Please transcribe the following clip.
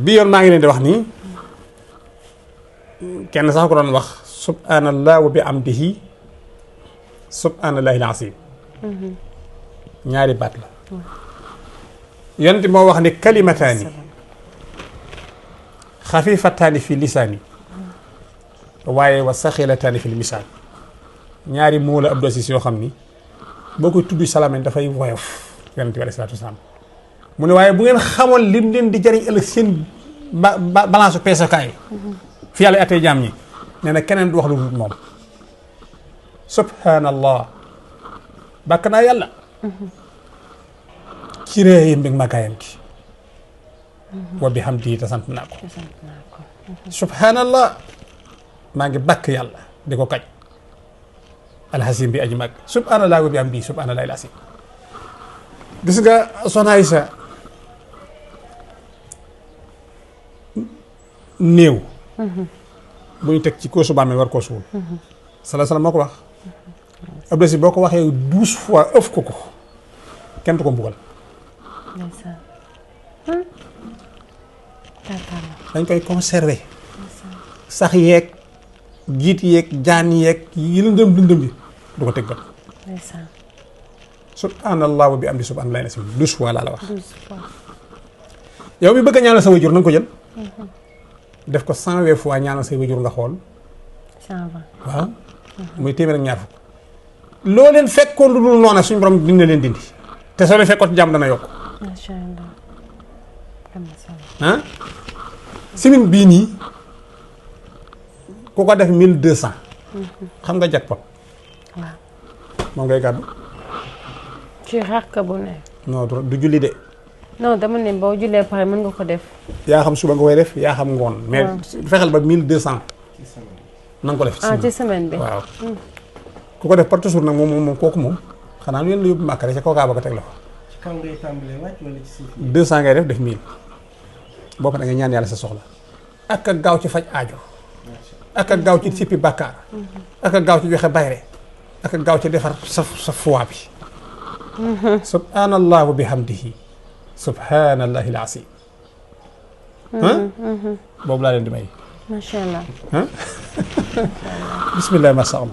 bi yoon maa ngi leen di wax nii kenn sax ko doon wax subhanallah wa bi amdihi subhanallahi al-azim ñaari baat la yonent moo wax ne kalimataani xafifataani fi lisaani waaye wa saxilataani fi lisaan ñaari moo la ab dosis yoo xam ni boo koy tudd salaameen dafay woyof yonent bi alayhi salaatu wasalaam mu ne waaye bu ngeen xamoon lim leen di jariñ ëllëg seen balance peesakaay fi yàlla attee jaam ñi nee na keneen du wax lu dul moom subhanallah bàkk naa yàlla ci réeyam mbég màggaayam gi wa bi hamdihi te sant naa ko subhanallah maa ngi bàkk yàlla di ko kañ alxasim bi aji màgg subhanallah wa bi hamdihi subhanallah al asim gis nga soxna Aysa néew bu ñu teg ci koosu bàmmeel war koo suul sala sala moo ko wax ab si boo ko waxee 12 fois ëf ko kenn du ko mbugal dañ koy conserver sax yeeg jiit yeeg jaan yeeg yi lëndëm lëndëm yi du ko teg bët subhanallah wa bi amdi subhanallah nasim 12 fois laa la wax yow mi bëgg a ñaanal sa wajur na nga ko jël def ko 120 fois ñaanal say wajur nga xool 120 waaw muy téeméer ak ñaar fukk loo leen fekkoon lu dul noona suñu borom dina leen dindi te soo leen fekkoon ci jàmm dana yokk macha allah ah simin bii nii ku ko def 1200 xam nga jackpot waaw moom ngay gàddu ci xàq bu ne non du julli de non dama ne boo jullee pare mën nga ko def yaa xam suba nga koy def yaa xam ngoon mais fexeel ba 1200 na nga ko def ci semaine bi waaw ku ko def par toujours nag moom kooku moom xanaa nu leen la yóbbu màkk rek ca kookaa ba ko teg la fa ci kaw ngay tàmbalee wàcc wala ci suuf 200 ngay def 1000 boo ko da nga ñaan yàlla sa soxla ak a gaaw ci faj aajo ak a gaaw ci sippi bàkkaar ak a gaaw ci joxe bayre ak a gaaw ci defar sa foi bi subhanallah wa bihamdihi subhanallahi al-azim boobu laa leen di may macha allah bismillah ma sha Allah